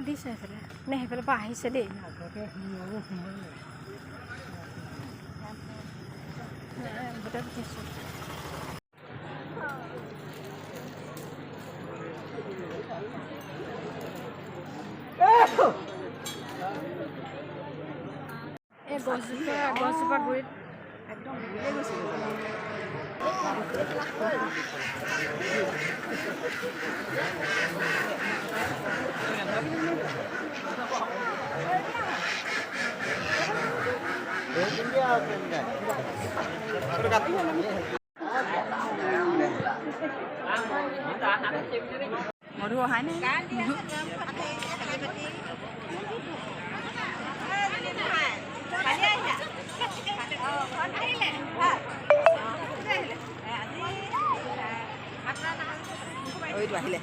দিছে সেইফালে নে সেইফালৰ পৰা আহিছে দেই। এই গছজোপা গুৰিত একদম গৈছে। মধু অহাই নাই। এইটো আহিলে।